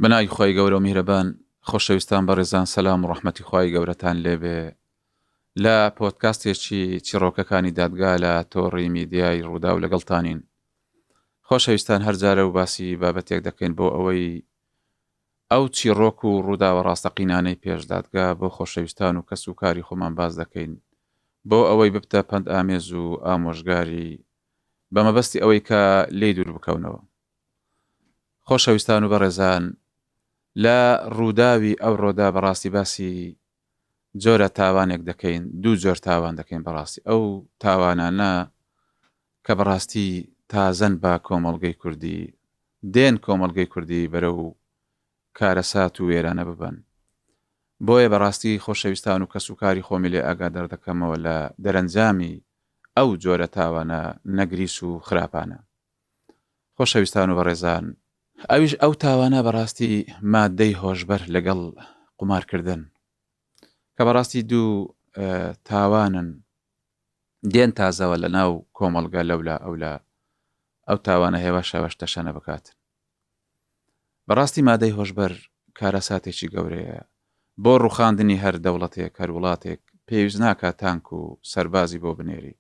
بەناوی خوای گەورە و میهرەبان خۆشەویستان بەڕێزان سەلام و ڕەحمەتی خوای گەورەتان لێبێ لە پۆدکاستێکی چیڕۆکەکانی دادگا لە تۆڕی میدیای ڕووداو لەگەڵتانین خۆشەویستان هەر جارە و باسی بابەتێک دەکەین بۆ ئەوەی ئەو چیڕۆک و ڕووداوە ڕاستەقینانەی پێش دادگا بۆ خۆشەویستان و کەس و کاری خۆمان باس دەکەین بۆ ئەوەی ببتە پەند ئامێز و ئامۆژگاری بە مەبەستی ئەوەی کە لێی دوور بکەونەوە. خۆشەویستان و بەڕێزان لە ڕووداوی ئەوڕۆدا بەڕاستی باسی جۆرە تاوانێک دەکەین دوو جۆر تاوان دەکەین بەڕاستی ئەو تاوانانە کە بەڕاستی تازەن بە کۆمەڵگەی کوردی دێن کۆمەڵگەی کوردی بەرەو کارەسات و وێرانە ببەن بۆیە بەڕاستی خۆشەویستان و کەس و کاری خۆمی لێ ئاگادار دەکەمەوە لە دەرەنجامی ئەو جۆرە تاوانە نەگریس و خراپانە. خۆشەویستان و بەڕێزان ئەویش ئەو تاوانە بەڕاستی مادەی هۆشبەر لەگەڵ قومارکردن کە بەڕاستی دوو تاوانن دێن تازەوە لە ناو کۆمەڵگە لەولا ئەولا ئەو تاوانە هێواش هێواش تەشەنە بکات بەڕاستی مادەی هۆشبەر کارەساتێکی گەورەیە بۆ ڕوخاندنی هەر دەوڵەتێک هەر وڵاتێک پێویست ناکات تانک و سەربازی بۆ بنێری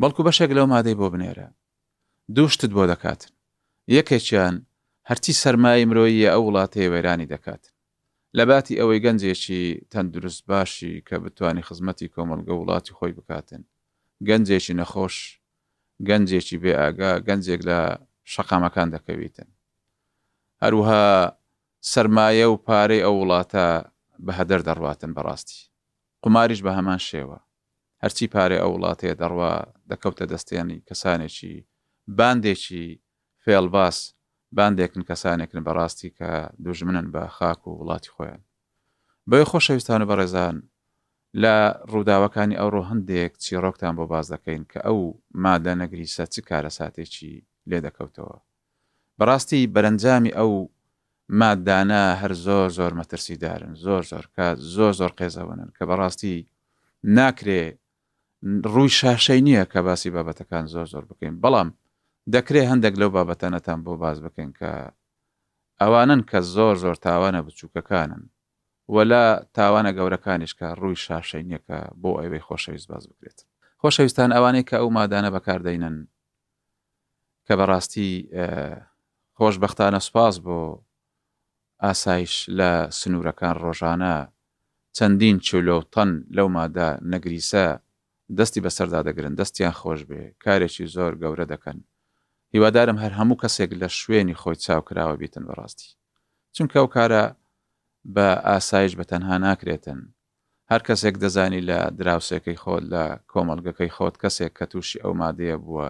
بەڵکو بەشێک لەو مادەی بۆ بنێرە دوو شتت بۆ دەکات یەکێکیان هەرچی سەرمایەی مرۆییە ئەو وڵاتەیە وێرانی دەکات لەباتی ئەوەی گەنجێکی تەندروست باشی کە بتوانی خزمەتی کۆمەڵگە و وڵاتی خۆی بکاتن گەنجێکی نەخۆش گەنجێکی بێ ئاگا گەنجێک لە شەقامەکان دەکەویتن هەروها سەرمایە و پارەی ئەو وڵاتە بە هەدەر دەڕواتن بەڕاستی قوماریش بە هەمان شێوە هەرچی پارەی ئەو وڵاتەیە دەڕوا دەکەوتە دەستێنی کەسانێکی باندێکی فێڵباز باندێکن کەسانێکن بەڕاستی کە دوژمنن بە خاک و وڵاتی خۆیان بۆیە خۆشەویستان و بەڕێزان لە ڕووداوەکانی ئەوڕۆ هەندێک چیڕۆکتان بۆ باس دەکەین کە ئەو مادە نەگریسە چ کارەساتێکی لێ دەکەوتەوە بەڕاستی بەرەنجامی ئەو مادانە هەر زۆر زۆر مەترسیدارن زۆر زۆر کە زۆر زۆر قێزەونن کە بەڕاستی ناکرێ ڕووی شاشەی نییە کە باسی بابەتەکان زۆر زۆر بکەین بەڵام دەکرێ هەندێک لەو بابەتانەتان بۆ باس بکەین کە ئەوانن کە زۆر زۆر تاوانە بچووکەکانن وەلا تاوانە گەورەکانیش کە ڕووی شاشەی نییە کە بۆ ئەوەی خۆشەویست باس بکرێت خۆشەویستان ئەوانەی کە ئەو مادانە بەکاردەینن کە بەڕاستی خۆشبەختانە سوپاس بۆ ئاسایش لە سنوورەکان ڕۆژانە چەندین کیلۆ و تەن لەو مادە نەگریسە دەستی بەسەردا دەگرن دەستیان خۆش بێ کارێکی زۆر گەورە دەکەن هیوادارم هەر هەموو کەسێک لە شوێنی خۆی چاو کراوە بیتن بەڕاستی چونکە ئەو کارە بە ئاسایش بە تەنها ناکرێتن هەر کەسێک دەزانی لە دراوسێکەی خۆت لە کۆمەڵگەکەی خۆت کەسێک کە تووشی ئەو مادەیە بووە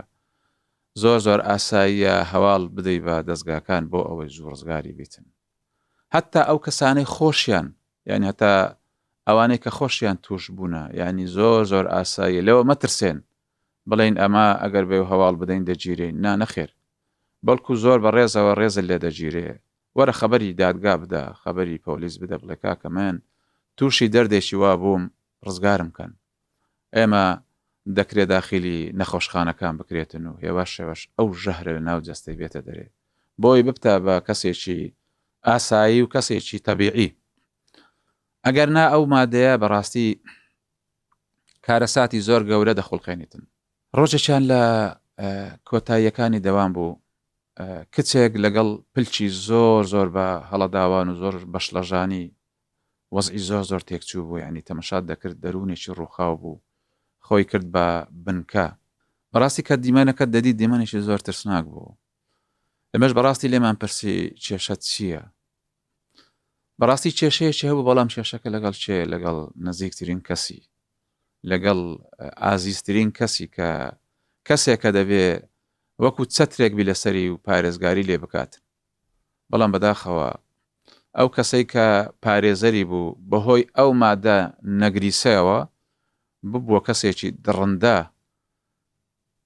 زۆر زۆر ئاساییە هەواڵ بدەی بە دەزگاکان بۆ ئەوەی زوو ڕزگاری بیتن هەتا ئەو کەسانەی خۆشیان یعنی هەتا ئەوانەی کە خۆشیان توش بوونە یعنی زۆر زۆر ئاساییە لەوە مەترسێن بڵێن ئەمە ئەگەر بێ هەواڵ بدەین دەگیرێین نا نەخێر بەڵکو زۆر بە ڕێزەوە ڕێزت لێ دەگیرێ وەرە خەبەری دادگا بدە خەبەری پۆلیس بدە بڵێ کاکە من توشی دەردێکی وا بووم ڕزگارم کەن ئێمە دەکرێ داخیلی نەخۆشخانەکان بکرێتن و هێواش هێواش ئەو ژەهرە لە ناو جەستەی بێتە دەرێ بۆی ببتە بە کەسێکی ئاسایی و کەسێکی تەبیعی ئەگەر نا ئەو مادەیە بەڕاستی کارەساتی زۆر گەورە دەخوڵقێنیتن ڕۆژێکیان لە کۆتاییەکانی دەوام بوو کچێک لەگەڵ پلکی زۆر زۆر بە هەڵەداوان و زۆر بەشڵەژانی وەزعی زۆر زۆر تێکچوو بوو یانی تەمەشات دەکرد دەروونێکی ڕووخاو بوو خۆی کرد بە بنکە بەڕاستی کە دیمەنەکەت دەدیت دیمەنێکی زۆر ترسناک بوو ئێمەش بەڕاستی لێمان پرسی کێشەت چییە بەڕاستی کێشەیەکی هەبوو بەڵام کێشەکە لەگەڵ کێ لەگەڵ نزیکترین کەسی لەگەڵ ئازیزترین کەسی کە کەسێکە دەبێ وەکو چەترێک بی لەسەری و پارێزگاری لێ بکات بەڵام بەداخەوە ئەو کەسەی کە پارێزەری بوو بەهۆی ئەو مادە نەگریسەوە ببووە کەسێکی دڕندە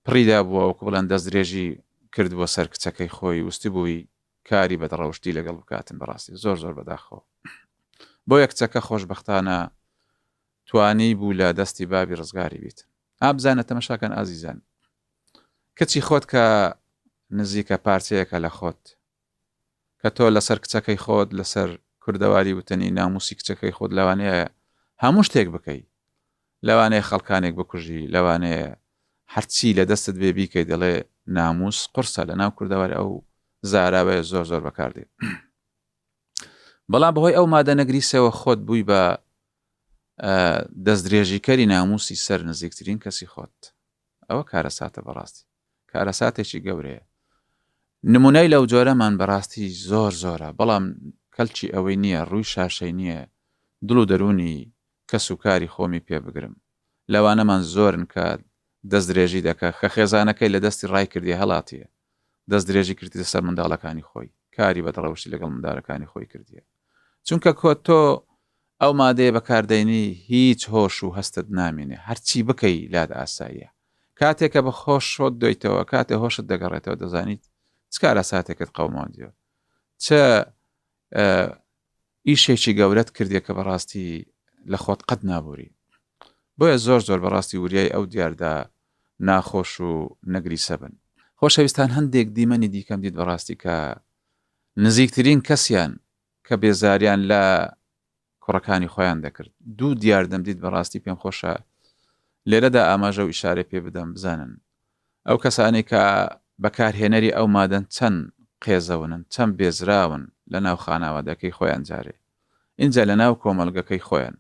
پڕی دابووە وەکو بڵێن دەستدرێژی کردبووە سەر کچەکەی خۆی وستبووی کاری بەدڕەوشتی لەگەڵ بکاتن بەڕاستی زۆر زۆر بەداخەوە بۆیە کچەکە خۆشبەختانە توانی بوو لە دەستی بابی ڕزگاری بیت ئا بزانە تەمەشاکەن ئازیزان کچی خۆت کە نزیکە پارچەیەکە لە خۆت. کە تۆ لەسەر کچەکەی خۆت لەسەر کوردەواری وتنی ناموسی کچەکەی خۆت لەوانەیە هەموو شتێک بکەی لەوانەیە خەڵکانێک بکوژی لەوانەیە هەرچی لە دەستت بێ بیکەی دەڵێ ناموس قورسە لە ناو کوردەواری ئەو زاراوەیە زۆر زۆر بەکاردێ بەڵام بەهۆی ئەو مادە نەگریسەوە خۆت بووی بە دەستدرێژیکەری ناموسی سەر نزیکترین کەسی خۆت ئەوە کارەساتە بەڕاستی کارەساتێکی گەورەیە نمونەی لەو جۆرەمان بەڕاستی زۆر زۆرە بەڵام کەلکی ئەوەی نییە ڕووی شاشەی نییە دڵ و دەروونی کەس و کاری خۆمی پێ بگرم لەوانەمان زۆرن کە دەست درێژی دەکا کە خێزانەکەی لە دەستی ڕای کردیە هەڵاتیە دەست درێژی کردیتە سەر منداڵەکانی خۆی کاری بەدڕەوشتی لەگەڵ مندارەکانی خۆی کردیە چونکە کۆ تۆ ئەو مادەیە بەکاردەینی هیچ هۆش و هەستت نامێنێ هەرچی بکەی لات ئاساییە کاتێک کە بە خۆش شۆت دۆیتەوە کاتێ هۆشت دەگەڕێتەوە دەزانیت چ کارەساتێکت قەوماندیوە چ ئیشێکی گەورەت کردیە کە بەڕاستی لە خۆت قەت نابوری بۆیە زۆر زۆر بەڕاستی وریای ئەو دیاردە ناخۆش و نەگریسە بن. خۆشەویستان هەندێک دیمەنی دیکەم دیت بەڕاستی کە نزیکترین کەسیان کە بێزاریان لە کوڕەکانی خۆیان دەکرد دوو دیاردەم دیت بەڕاستی پێم خۆشە لێرەدا ئاماژە و ئیشارەی پێ بدەم بزانن ئەو کەسانەی کە بەکارهێنەری ئەو مادەن چەند قێزەونن چەند بێزراون لە ناو خانەوادەکەی خۆیان جارێ ئینجا لە ناو کۆمەڵگەکەی خۆیان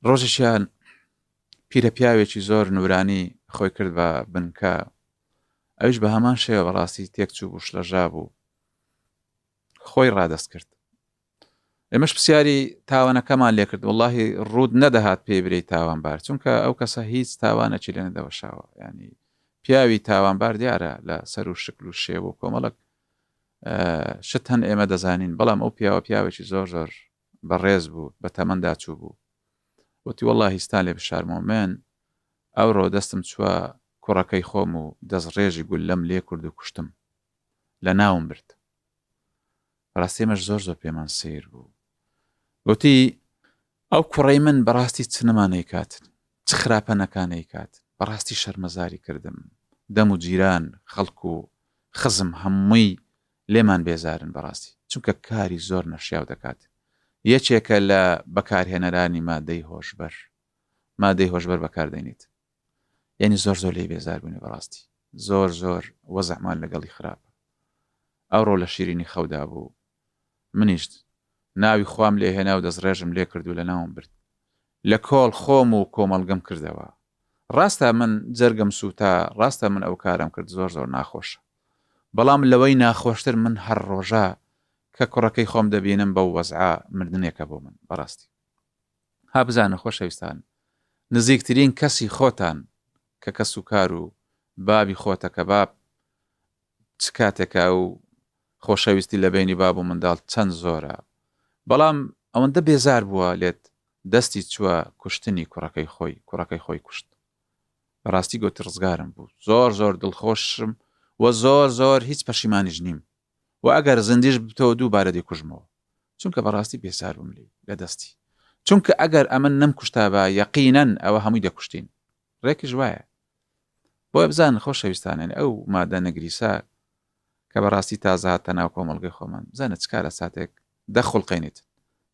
ڕۆژێکیان پیرە پیاوێکی زۆر نورانی خۆی کرد بە بنکە ئەویش بە هەمان شێوە بەڕاستی تێکچوو بوو شلەژا بوو خۆی ڕادەست کرد ئێمەش پرسیاری تاوانەکەمان لێکرد وڵی ڕوود نەدەهات پێی برێی تاوانبار چونکە ئەو کەسە هیچ تاوانەکی لێ نەدەوەشاوە ینی پیاوی تاوانبار دیارە لە سەر و شکل و شێوە و کۆمەڵک شت هەن ئێمە دەزانین بەڵام ئەو پیاوە پیاوێکی زۆر زۆر بەڕێز بوو بە تەمەندا چوو بوو وتی والله هیچتان لێ بشارمەوە من ئەوڕۆ دەستم چووە کوڕەکەی خۆم و دەستڕێژی گوللەم لێ کرد و کوشتم لە ناوم برد بەڕاستی ئێمەش زۆر زۆر پێمان سەیر بوو گوتی ئەو کوڕەی من بەڕاستی چ نەما نەیکات چ خراپە نەکا نەیکات بەڕاستی شەرمەزاری کردم دەم و جیران خەڵک و خزم هەمووی لێمان بێزارن بەڕاستی چونکە کاری زۆر نەشیاو دەکات یەکێکە لە بەکارهێنەرانی مادەی هۆشبەر مادەی هۆشبەر بەکاردێنیت یعنی زۆر زۆر لێی بێزار بووینە بەڕاستی زۆر زۆر وەزعمان لەگەڵی خراپە ئەوڕۆ لە شیرینی خەودا بوو منیش ناوی خوام لێ هێنا و دەستڕێژم لێ کرد و لە ناوم برد لە کۆڵ خۆم و کۆمەڵگەم کردەوە ڕاستە من جەرگم سووتا ڕاستە من ئەو کارم کرد زۆر زۆر ناخۆشە بەڵام لەوەی ناخۆشتر من هەر ڕۆژە کە کوڕەکەی خۆم دەبینم بەو وەزعە مردنێکە بۆ من بەڕاستی ها بزانە خۆشەویستان نزیکترین کەسی خۆتان کە کەس و کار و بابی خۆتە کە باب چ کاتێکە ئەو خۆشەویستی لە بەینی باب و منداڵ چەند زۆرە بەڵام ئەوەندە بێزار بووە لێت دەستی چووە کوشتنی کوڕەکەی خۆی کوڕەکەی خۆی کوشت بەڕاستی گۆتی ڕزگارم بوو زۆر زۆر دڵخۆشم و زۆر زۆر هیچ پەشیمانیش نیم وە ئەگەر زیندیش ببتەوە دووبارە دەیکوژمەوە چونکە بەڕاستی بێزار بووم لێی لە دەستی چونکە ئەگەر ئەمن نەمکوشتابا یەقینەن ئەوە هەمووی دەکوشتین ڕێکیش وایە بۆیە بزانن خۆشەویستان یانی ئەو مادە نەگریسە کە بەڕاستی تازە هاتە ناو کۆمەڵگەی خۆمان بزانە چ کارەساتێک دەخوڵقێنیت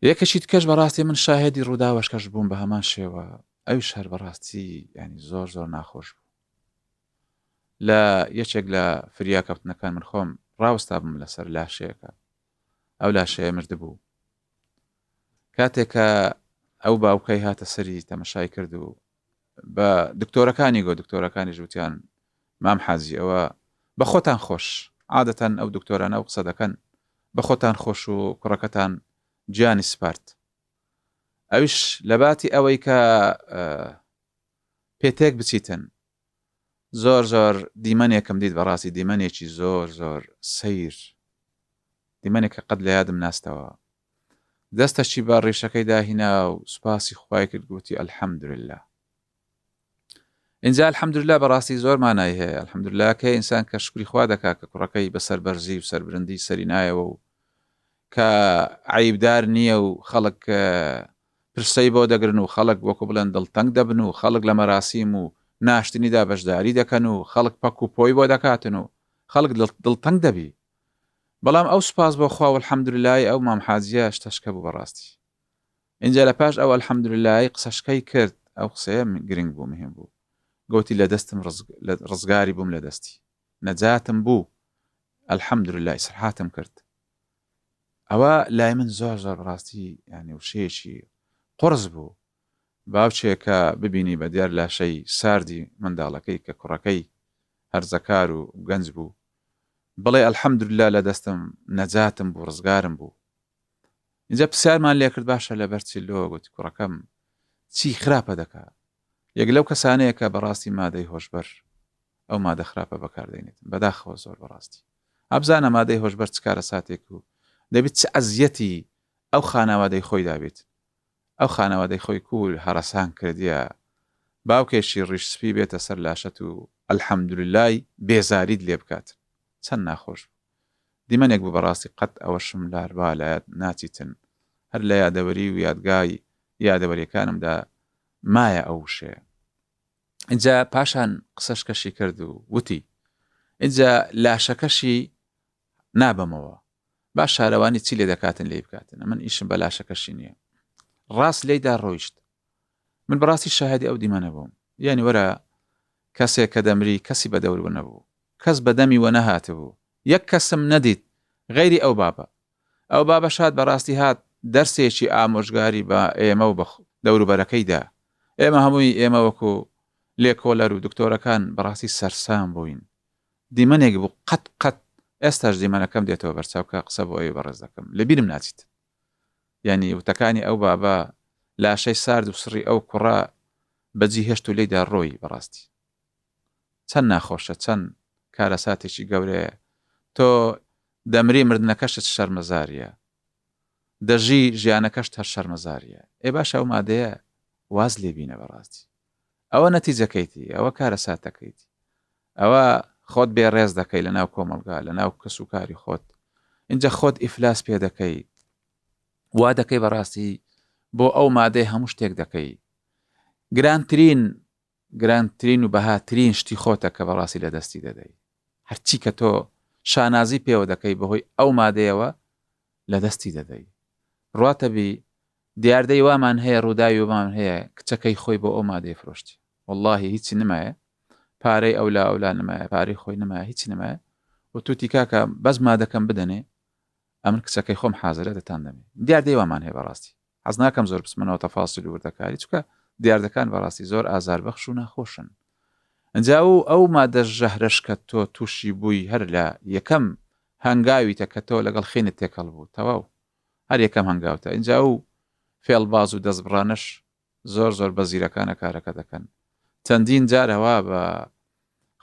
یەکەشی تکەش بەڕاستی من شاهێدی ڕووداوەشکەش بووم بە هەمان شێوە ئەویش هەر بەڕاستی ینی زۆر زۆر ناخۆش بوو لە یەکێک لە فریاکەوتنەکان من خۆم ڕاوەستابووم لەسەر لاشەیەکە ئەو لاشەیە مردبوو کاتێک کە ئەو باوکەی هاتە سەری تەمەشای کرد و بە دکتۆرەکانی گۆ دکتۆرەکانی ژوتیان مام حازی ئەوە بە خۆتان خۆش عادەتەن ئەو دکتۆرانە ئەو قسە دەکەن بە خۆتان خۆش و کوڕەکەتان گیانی سپارد ئەویش لەباتی ئەوەی کە پێ تێک بچیتن زۆر زۆر دیمەنێکم دیت بەڕاستی دیمەنێکی زۆر زۆر سەیر دیمەنێک کە قەت لە یادم ناستەوە دەستەکی بە ڕیشەکەی داهینا و سوپاسی خوای کرد گوتی الحمدلله اینجا الحمدلله بەڕاستی زۆر مانای هەیە الحمدلله کە ئینسان کە شکری خوا دەکا کە کوڕەکەی بە سەربەرزی و سەربرندی سەری نایەوە و کە عیبدار نییە و خەڵک پرسەی بۆ دەگرن و خەڵک وەکو بڵێن دڵتەنگ دەبن و خەڵک لە مەراسیم و ناشتنیدا بەشداری دەکەن و خەڵک پەک و پۆی بۆ دەکاتن و خەڵک دڵتەنگ دەبی. بەڵام ئەو سوپاس بۆ خوا والحمدللەی ئەو مام حاجیە شتەشکە بوو بەڕاستی ئینجا لە پاش ئەو الحمدللەی قسەشکەی کرد ئەو قسەیە گرنگ بوو مهم بوو گۆتی لە دەستم ڕزگاری بووم لە دەستی نەجاتم بوو الحمدللە ئیسرحاتم کرد ئەوە لای من زۆر زۆر بەڕاستی یانی وشەیەکی قوڕس بوو باوکێکە ببینی بە دیار لاشەی ساردی منداڵەکەی کە کوڕەکەی هەرزەکار و گەنج بوو بڵێ الحمدللە لە دەستم نەجاتم بوو ڕزگارم بوو ئینجا پرسیارمان لێکرد باشە لەبەر چی لۆ گوتی کوڕەکەم چی خراپە دەکا یەک لەو کەسانەیە کە بەڕاستی مادەی هۆشبەر ئەو مادە خراپە بەکاردێنێت بەداخەوە زۆر بەڕاستی ئابزانە مادەی هۆشبەر چ کارەساتێک و دەبیت چ ئەزیەتی ئەو خانەوادەی خۆی دابێت ئەو خانەوادەی خۆی کول هەرەسان کردیە باوکێکی ڕیش سپی بێتە سەر لاشەت و الحمدللەی بێزاریت لێ بکات چەند ناخۆش بوو دیمەنێک بوو بەڕاستی قەت ئەوەشم لاربا لایەت ناچیتن هەر لە یادەوەری و یادگای یادەوەریەکانمدا مایە ئەو وشەیە ئینجا پاشان قسەشکەشی کرد و وتی ئینجا لاشەکەشی نابەمەوە با شارەوانی چی لێ دەکاتن لێی بکاتن من ئیشم بە لاشەکەشی نییە ڕاست لێیدا ڕۆیشت من بەڕاستی شاهدی ئەو دیمەنە بووم یعنی وەرە کەسێک کە دەمری کەسی بە دەور نەبوو کەس بەدەمی وە نەهاتبوو یەک کەسم نەدیت غەیری ئەو بابە ئەو بابە شاد بەڕاستی هات دەرسێکی ئامۆژگاری بە ئێمە و بە دەوروبەرەکەی دا ئێمە هەمووی ئێمە وەکو لێکۆلەر و دکتۆرەکان بەڕاستی سەرسام بووین دیمەنێک بوو قەت قەت ئێستاش دیمەنەکەم دێتەوە بەرچاو کە قسە بۆ ئەوی بەڕێز دەکەم لەبیرم ناچیت یعنی وتەکانی ئەو بابە لاشەی سارد و سڕی ئەو کوڕە بەجی هێشت و لێیدا ڕۆی بەڕاستی چەند ناخۆشە چەند کارەساتێکی گەورەیە تۆ دەمری مردنەکەشت شەرمەزاریە دەژی ژیانەکەشت هەر شەرمەزاریە ئێ باشە ئەو مادەیە واز لێ بینە بەڕاستی ئەوە نەتیجەکەیتی ئەوە کارەساتەکەیتی ئەوە خۆت بێ ڕێز دەکەی لە ناو کۆمەڵگا لە ناو کەس و کاری خۆت اینجا خۆت ئیفلاس پێ دەکەی وا دەکەی بەڕاستی بۆ ئەو مادەی هەموو شتێک دەکەی گرانترین گرانترین و بەهاترین شتی خۆتە کە بەڕاستی لە دەستی دەدەی هەرچی کە تۆ شانازی پێوە دەکەی بەهۆی ئەو مادەیەوە لە دەستی دەدەی ڕواتە بی دیاردەی وامان هەیە ڕووداوی وامان هەیە کچەکەی خۆی بۆ ئەو مادەیە فرۆشتی واللهی هیچی نمایە پارەی ئەولا ئەولا نمایە پارەی خۆی نمایە هیچی نمایە و توتی کاکە بەس مادەکەم بدەنێ ئەمن کچەکەی خۆم حازرە دەتان دەمێ دیاردەی وامان هەیە بەڕاستی حەز ناکەم زۆر بچمە ناو تەفاسیل و وردەکاری چونکە دیاردەکان بەڕاستی زۆر ئازاربەخش و ناخۆشن ئینجا ئەو ئەو مادە ژەهرەش کە تۆ تووشی بووی هەر لە یەکەم هەنگاویتە کە تۆ لەگەڵ خینت تێکەڵ بوو تەواو هەر یەکەم هەنگاوتە ئینجا ئەو فێڵباز و دەستبڕانەش زۆر زۆر بە زیرەکانە کارەکە دەکەن چەندین جار هەوا بە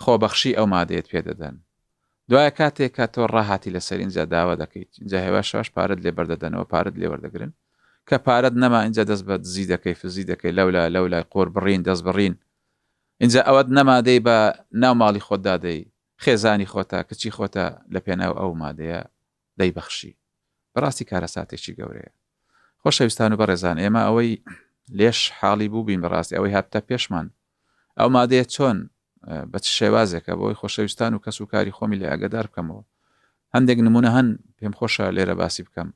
خۆبەخشی ئەو مادەیەت پێ دەدەن دوایە کاتێک کە تۆ ڕاهاتی لەسەر ئینجا داوا دەکەیت ئینجا هێواش هێواش پارەت لێ بەردەدەنەوە پارەت لێ وەردەگرن کە پارەت نەما ئینجا دەست بە دزی دەکەی فزی دەکەی لەولا لەولای قۆر بڕین دەست بڕین ئینجا ئەوەت نەما دەی بە ناو ماڵی خۆت دادەی خێزانی خۆتە کچی خۆتە لە پێناو ئەو مادەیە دەیبەخشی. بەڕاستی کارەساتێکی گەورەیە. خۆشەویستان و بەڕێزان ئێمە ئەوەی لێش حاڵی بووبین بەڕاستی ئەوەی هاتە پێشمان ئەو مادەیە چۆن بە چ شێوازێکە بۆی خۆشەویستان و کەس و کاری خۆمی لێ ئاگادار بکەمەوە هەندێک نمونە هەن پێم خۆشە لێرە باسی بکەم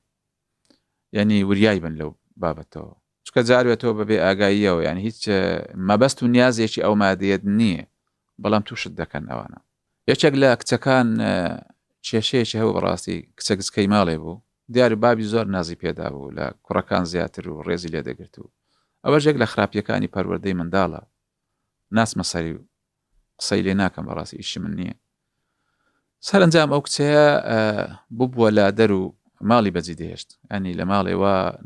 یعنی وریای بن لەو بابەتەوە چکە جاروێتەوە بەبێ ئاگاییەوە یعنی هیچ مەبەست و نیازێکی ئەو مادەیەت نییە بەڵام تووشت دەکەن ئەوانە یەکێک لە کچەکان کێشەیەکی هەبوو بەڕاستی کچە گچکەی ماڵێ بوو دیار بابی زۆر نازی پێدا بوو لە کوڕەکان زیاتر و ڕێزی لێ دەگرت و ئەوەش یەک لە خراپیەکانی پەروەردەی منداڵە ناسمە سەری و قسەی لێ ناکەم بەڕاستی ئیشی من نییە سەرەنجام ئەو کچەیە ببووە لادەر و ماڵی بەجی دەهێشت ئەنی لە ماڵێ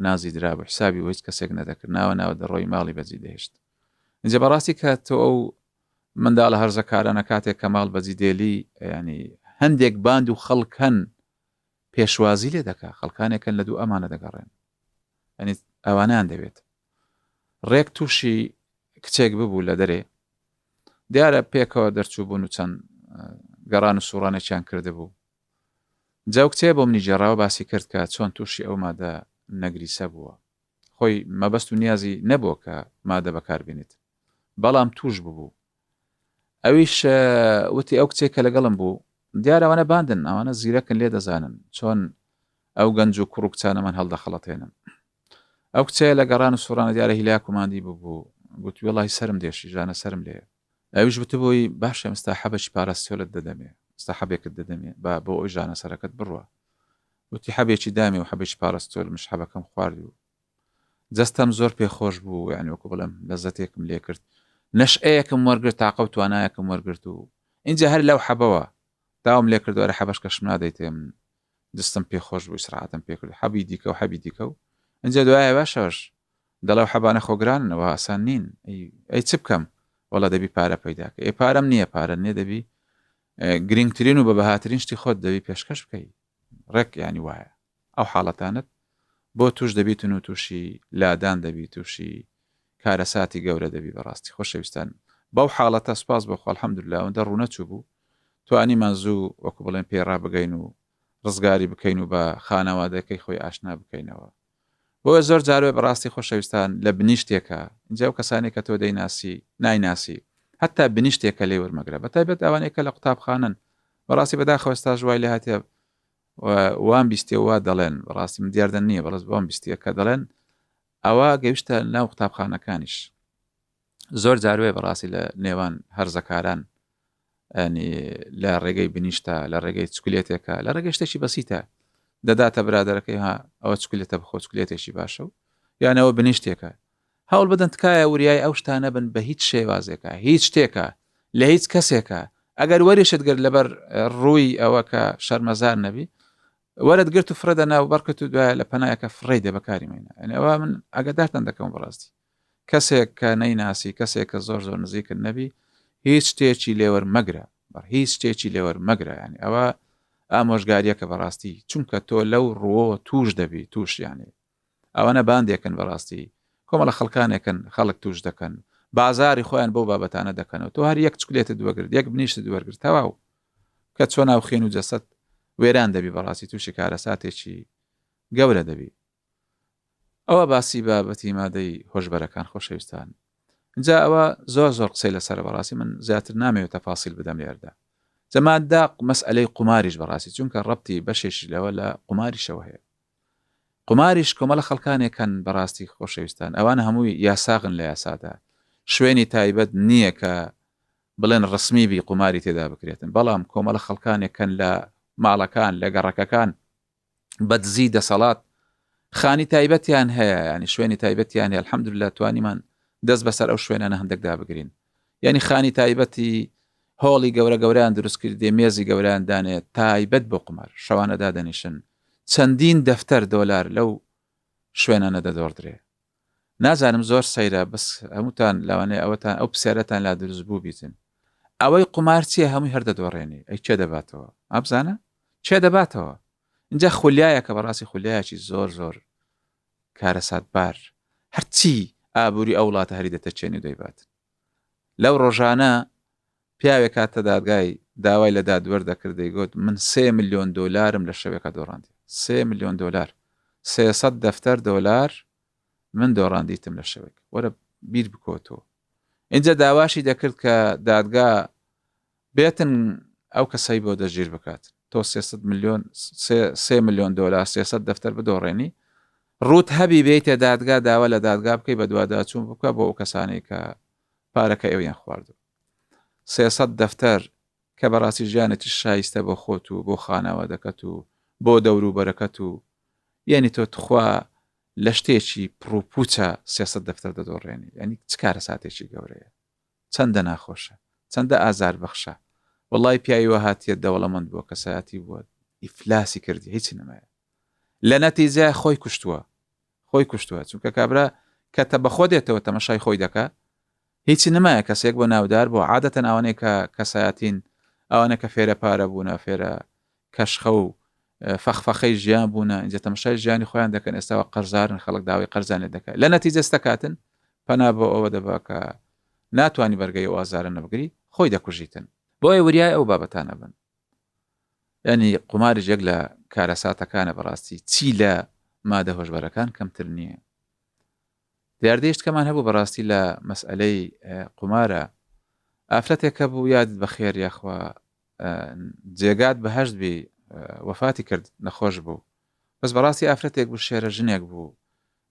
نازی درابوو حسابی و هیچ کەسێک نەدەکرد ناوە ناوە دەڕۆی ماڵی بەجی دەهێشت اینجا بەڕاستی کە تۆ ئەو منداڵە هەرزەکارانە کاتێک کە ماڵ بەجی دێلی یانی هەندێک باند و خەڵک هەن پێشوازی لێ دەکا خەڵکانێکن لە دوو ئەمانە دەگەڕێن ئەنی ئەوانیان دەوێت ڕێک تووشی کچێک ببوو لە دەرێ دیارە پێکەوە دەرچوو بوون و چەند گەڕان و سوڕانێکیان کردبوو جا و کچێ بۆ منی گێڕاوە باسی کرد کە چۆن تووشی ئەو مادە نەگریسە بووە خۆی مەبەست و نیازی نەبووە کە مادە بەکاربێنێت بەڵام توش ببوو ئەویش وتی ئەو کچێک کە لەگەڵم بوو دیارە ئەوانە باندن، ئەوانە زیرەکن لێ دەزانن چۆن ئەو گەنج و کوڕ و کچانەمان هەڵدەخەڵەتێنن. ئەو کچەیە لە گەڕان و سوڕانە دیارە هیلاک و ماندی ببوو، گوتی وەڵاهی سەرم دێشی، ژانە سەرم لێیە. ئەویش وتبووی باشە ئێستا حەبەکی پاراستیۆلت دەدەمێ، ئێستا حەبێکت دەدەمێ با بۆ ئەوی ژانە سەرەکەت بڕوا. وتی حەبێکی دامێ و حەبێکی پاراستیۆل، منیش حەبەکەم خوارد و جەستەم زۆر پێ خۆش بوو، یانی وەکو بڵێم لەزەتێکم لێ کرد، نەشئەیەکم وەرگرت، تاقە و توانایەکم وەرگرت و ئینجا هەر لەو حەبەوە داوام لێ کرد وەرە حەبەش کەشم نادەیتێ من جستم پێ خۆش بوو ئیسراحەتم پێ کرد حەبی دیکە و حەبی دیکە و ئینجا دوایە باشەش دەڵێ ئەو حەبانە خۆ گرانن ئەوە ئاسان نین ئەی چ بکەم وەڵا دەبی پارە پەیدا کەی ئێ پارەم نییە پارە نییە دەبی گرنگترین و بە بەهاترین شتی خۆت دەبی پێشکەش بکەی ڕێک یانی وایە ئەو حاڵەتانەت بۆ توش دەبیتن و توشی لادان دەبی توشی کارەساتی گەورە دەبی بەڕاستی خۆشەویستان بەو حاڵەتە سوپاس بۆ خوا الحمدللە ئەوەندە ڕوونەچوو بوو توانیمان زوو وەکو بڵێن پێی ڕابگەین و ڕزگاری بکەین و بە خانەوادەکەی خۆی ئاشنا بکەینەوە بۆیە زۆر جار وێ بەڕاستی خۆشەویستان لە بنیشتێکە ئینجا ئەو کەسانەی کە تۆ دەیناسی نایناسی هەتا بنیشتێکە لێ وەرمەگرە بەتایبەت ئەوانەی کە لە قوتابخانەن بەڕاستی بەداخەوە ئێستاش وای لێ هاتیە وام بیستێ وا دەڵێن بەڕاستی من دیاردە نییە بەڵێ وام بیستیە کە دەڵێن ئەوە گەیشتە ناو قوتابخانەکانیش زۆر جاروێ بەڕاستی لە نێوان هەرزەکاران ینی لە ڕێگەی بنیشتە لە ڕێگەی چکلێتێکە لە ڕێگەی شتێکی بەسیتە دەداتە برادەرەکەی ها ئەوە چکلێتە بخۆ چکلێتێکی باشە و یانەوە بنیشتێکە هەوڵ بدەن تکایە وریای ئەو شتانە بن بە هیچ شێوازێکە هیچ شتێکە لە هیچ کەسێکە ئەگەر وەریشت گرت لەبەر ڕووی ئەوە کە شەرمەزار نەبی وەرت گرت و فرەدە ناو بەرکەت و دوایە لە پەنایەکە فڕێی دە بەکاری مێنە یعنی ئەوە من ئاگادارتان دەکەم بەڕاستی کەسێک کە نەیناسی کەسێک کە زۆر زۆر نزیکت نەبی هیچ شتێکی لێوەر مەگرە بەڕ هیچ شتێکی لێوەر مەگرە ینی ئەوە ئامۆژگاریەکە بەڕاستی چونکە تۆ لەو ڕووەوە توش دەبی توش یانێ ئەوانە باندێکن بەڕاستی کۆمەڵە خەڵکانێکن خەڵک توش دەکەن بازاری خۆیان بەو بابەتانە دەکەنەوە تۆ هەر یەک چکلێتت وەگرت یەک بنیشتت وەرگرت تەواو کە چۆ ناو خوێن و جەسەت وێران دەبی بەڕاستی تووشی کارەساتێکی گەورە دەبی ئەوە باسی بابەتی مادەی هۆشبەرەکان خۆشەویستان جا ئەوە زۆر زۆر قسەی لەسەرە بەڕاستی من زیاتر نامەوێت تەفاسیل بدەم لێردا جەمادا مەسئلەی قوماریش بەڕاستی چونکە ڕەبتی بەشێکی لەوە لە قوماریشەوە هەیە قوماریش کۆمەڵە خەڵکانێکن بەڕاستی خۆشەویستان ئەوان هەمووی یاساغن لە یاسادا شوێنی تایبەت نییە کە بڵێن ڕسمی بی قوماری تێدا بکرێتن بەڵام کۆمەڵە خەڵکانێکن لە ماڵەکان لە گەڕەکەکان بە دزی دەسەڵات خانی تایبەتیان هەیە ینی شوێنی تایبەتیان هەیە الحەمدلله توانیمان دەست بەسەر ئەو شوێنانە هەندێکدا بگرین یعنی خانی تایبەتی هۆڵی گەورە گەوریان دروست کردێ مێزی گەوریان دانێت تایبەت بۆ قومار شەوانە دادەنیشن چەندین دەفتەر دۆلار لەو شوێنانە دەدۆڕدرێ نازانم زۆر سەیرە بەس هەمووتان لەوانەیە ئەوەتان ئەو پرسیارەتان لا دروست بوو بیتن ئەوەی قومار چییە هەمووی هەر دەدۆڕێنی ئەی کێ دەباتەوە ئابزانە کێ دەباتەوە اینجا خولیایەکە بەڕاستی خولیایەکی زۆر زۆر کارەساتبار هەرچی ئابووری ئەو وڵاتە هەری دەتەچێنی و دەیبات لەو ڕۆژانە پیاوێک هاتە دادگای داوای لە دادوەر دەکرد دەیگوت من سێ ملیۆن دۆلارم لە شەوێکا دۆڕاندی سێ ملیۆن دۆلار 300 دەفتەر دۆلار من دۆڕاندیتم لە شەوێک وەرە بیر بکۆ تۆ اینجا داواشی دەکرد کە دادگا بێتن ئەو کەسەی بۆ دەستگیر بکات تۆ 300 ملیۆن سێ ملیۆن دۆلار 300 دەفتەر بدۆڕێنی ڕوت هەبی بێیتە دادگا داوا لە دادگا بکەی بەدواداچوون بکە بۆ ئەو کەسانەی کە پارەکە ئێوەیان خواردووە. 300 دەفتەر کە بەڕاستی ژیانێکی شایستە بۆ خۆت و بۆ خانەوادەکەت و بۆ دەوروبەرەکەت و یعنی تۆ تخوا لە شتێکی پڕوپوچە 300 دەفتەر دەدۆڕێنی یعنی چ کارەساتێکی گەورەیە چەندە ناخۆشە چەندە ئازار بەخشە وەڵی پیاوی وە هاتیە دەوڵەمەند بووە کەسایەتی بووە ئیفلاسی کردی هیچ نەمایە لە نەتیجە خۆی کوشتووە خۆی کوشتووە چونکە کابرا کە تە بەخۆ دێتەوە تەمەشای خۆی دەکا هیچی نمایە کەسێک بۆ ناودار بۆ عادەتەن ئەوانەی کە کەسایەتین ئەوانە کە فێرە پارە بوونە فێرە کەشخە و فەخفەخەی ژیان بوونە اینجا تەمەشای ژیانی خۆیان دەکەن ئێستاوە قەرزارن خەڵک داوای قەرزان لێ دەکات لە نەتیجە ستەکاتن پەنا بۆ ئەوە دەبا کە ناتوانانی بەرگەی ئەو ئازارە نەبگری خۆی دەکوژیتن بۆیە وریای ئەو بابەتانە بن یانی قوماریش یەک لە کارەساتەکانە بەڕاستی چی لە مادە هۆشبەرەکان کەمتر نییە دیاردەیشت کەمان هەبوو بەڕاستی لە مەسئلەی قومارە ئافرەتێک هەبوو یادت بەخێر یاخوا. جێگات بەهشت بی وەفاتی کرد نەخۆش بوو بەس بەڕاستی ئافرەتێک بوو شێرە ژنێک بوو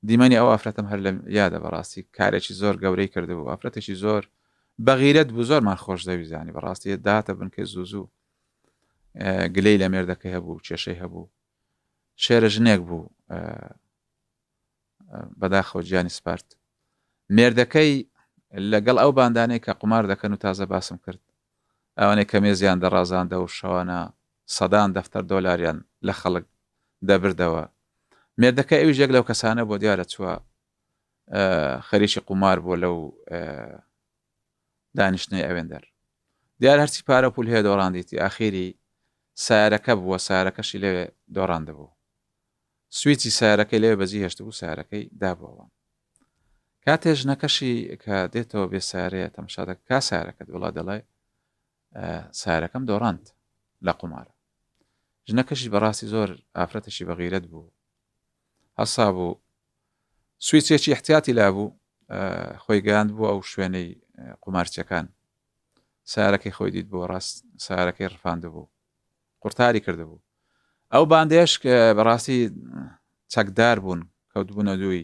دیمەنی ئەو ئافرەتەم هەر لە یادە بەڕاستی کارێکی زۆر گەورەی کردبوو ئافرەتێکی زۆر بەغیرەت بوو زۆرمان خۆش دەویزانی بەڕاستی داتە بنکەی زوو زوو گلەی لە مێردەکەی هەبوو کێشەی هەبوو شێرە ژنێک بوو بەداخەوە گیانی سپارد. مێردەکەی لەگەڵ ئەو باندانەی کە قومار دەکەن و تازە باسم کرد، ئەوانەی کە مێزیان دەڕازاندەوە و شەوانە سەدان دەفتەر دۆلاریان لە خەڵک دەبردەوە. مێردەکەی ئەویش یەک لەو کەسانە بووە دیارە چووە خەریکی قومار بووە لەو دانیشتنەی ئەوێندەر. دیارە هەرچی پارە و پول هەیە دۆڕاندیتی، ئاخیری سەیارەکە بووە، سەیارەکەشی لەوێ دۆڕاندبوو. سویچی سەیارەکەی لەوێ بەجی هێشتبوو سەیارەکەی دابووەوە کاتێ ژنەکەشی کە دێتەوە بێ سارەیە تەمەشا دەکە کا سارەکەت وڵا دەڵێ سارەکەم دۆڕاند لە قومار ژنەکەشی بەڕاستی زۆر ئافرەتێکی بەغیرەت بوو هەسا بوو سویچێکی احتیاتی لابوو خۆی گەیاند بوو ئەو شوێنەی قومارچەکان سارەکەی خۆی دیت بۆ ڕاست سارەکەی ڕفاندبوو قورتاری کردبوو. ئەو باندەیەش بەڕاستی چەکدار بوون کەوتبوونە دووی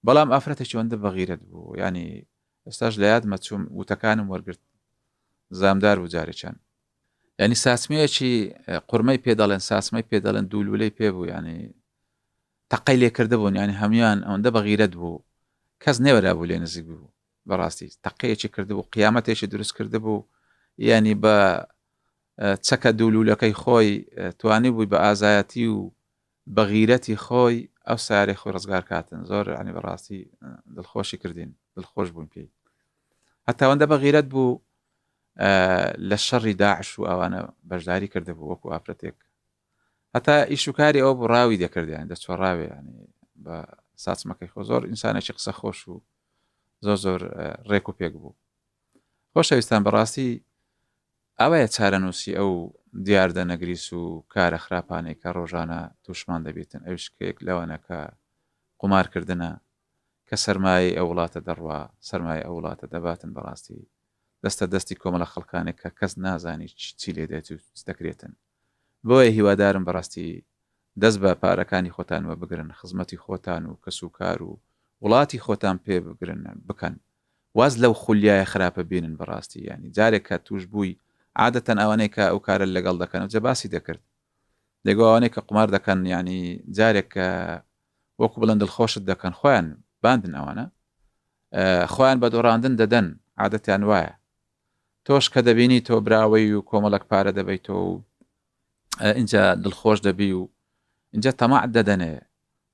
بەڵام ئافرەتێکی ئەوەندە بەغیرەت بوو ینی ئێستاش لە یادمە چوم وتەکانم وەرگرت زامدار بوو جارێکیان ینی ساسمەیەکی قورمەی پێ دەڵێن ساسمەی پێ دەڵێن دوو لولەی پێ بوو ینی تەقەی لێ کردبوون ینی هەموان ئەوەندە بەغیرەت بوو کەس نێوەرا بوو لێ نزیک بوو بەڕاستی تەقەیەکی کردبوو قیامەتێکی دروست کردبوو ینی بە چەکە دوولوولەکەی خۆی توانیبووی بە ئازایەتی و بە غیرەتی خۆی ئەو سەیارەی خۆی ڕزگار کاتن زۆر یانی بەڕاستی دڵخۆشی کردین دڵخۆش بووین پێی هەتا ئەوەندە بە غیرەت بوو لە شەڕی داعش و ئەوانە بەشداری کردبوو وەکو ئافرەتێک هەتا ئیش و کاری ئەوە بوو ڕاوی دەکردیان دەچوە ڕاوێ ینی بە ساچمەکەی خۆ زۆر ئینسانێکی قسە خۆش و زۆر زۆر ڕێک و پێک بوو خۆشەویستان بەڕاستی ئاوایە چارەنووسی ئەو دیاردە نەگریس و کارە خراپانەی کە ڕۆژانە تووشمان دەبیتن، ئەویش کە یەک لەوانە کە قومار کردنە، کە سەرمایەی ئەو وڵاتە دەڕوا، سەرمایەی ئەو وڵاتە دەباتن بەڕاستی دەستە دەستی کۆمەڵە خەڵکانێک کە کەس نازانی چی لێ دێت و چ دەکرێتن. بۆیە هیوادارم بەڕاستی دەست بە پارەکانی خۆتانوە بگرن، خزمەتی خۆتان و کەس و کار و وڵاتی خۆتان پێ بگرن بکەن. واز لەو خولیایە خراپە بێنن بەڕاستی یانی جارێک کە توش بووی عادەتەن ئەوانەی کە ئەو کارە لەگەڵ دەکەن جە باسی دەکرد دەگۆ ئەوانەی کە قومار دەکەن یانی جارێک کە وەکو بڵێن دڵخۆشت دەکەن خۆیان باندن ئەوانە خۆیان بە دۆڕاندن دەدەن عادەتیان وایە تۆش کە دەبینی تۆ براوەی و کۆمەڵک پارە دەبیتەوە و اینجا دڵخۆش دەبی و اینجا تەماع دەدەنێ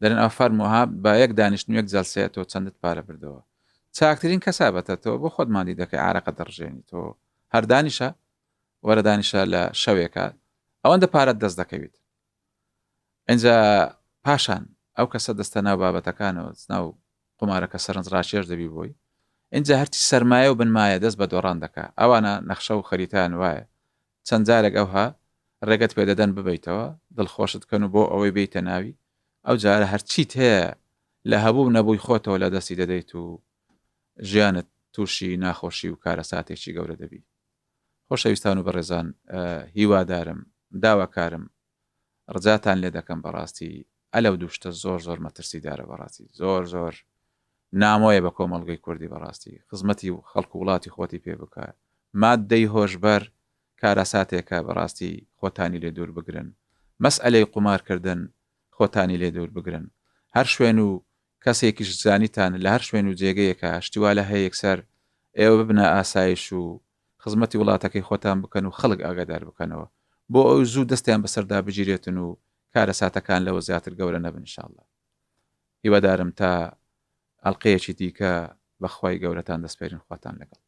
دەرێن ئەوە فەرموو ها بە یەک دانیشتن و یەک جەلسەیە تۆ چەندت پارە بردەوە چاکترین کەسابەتە تۆ بۆ خۆت ماندی دەکەی عارەقە دەڕژێنی تۆ هەر دانیشە وەرە دانیشە لە شەوێکە ئەوەندە پارەت دەست دەکەویت ئینجا پاشان ئەو کەسە دەستە ناو بابەتەکانەوە ناو قومارەکە سەرنجڕاکێش دەبی بۆی ئینجا هەرچی سەرمایە و بنمایە دەست بە دۆڕان دەکا ئەوانە نەخشە و خەریتان وایە چەند جارێک ئەوها ڕێگەت پێدەدەن ببەیتەوە دڵخۆشت کەن و بۆ ئەوەی بێیتە ناوی ئەو جارە هەرچیت هەیە لە هەبوو و نەبووی خۆتەوە لە دەستی دەدەیت و ژیانت تووشی ناخۆشی و کارەساتێکی گەورە دەبی. خۆشەویستان و بەڕێزان هیوادارم داواکارم ڕجاتان لێ دەکەم بەڕاستی ئەلەو دوو شتە زۆر زۆر مەترسیدارە بەڕاستی زۆر زۆر نامۆیە بە کۆمەڵگەی کوردی بەڕاستی خزمەتی خەڵک و وڵاتی خۆتی پێ بکە ماددەی هۆشبەر کارەساتێکە بەڕاستی خۆتانی لێ دوور بگرن مەسئەلەی قومار کردن خۆتانی لێ دوور بگرن هەر شوێن و کەسێکیش زانیتان لە هەر شوێن و جێگەیەکا شتی وا لە هەیە یەکسەر ئێوە ببنە ئاسایش و خزمەتی وڵاتەکەی خۆتان بکەن و خەڵک ئاگادار بکەنەوە بۆ ئەوی زوو دەستیان بەسەردا بگیرێتن و کارەساتەکان لەوە زیاتر گەورە نەبن ان شاء اللە هیوادارم تا ئەڵقەیەکی دیکە بە خوای گەورەتان دەسپێرین خواتان لەگەڵ.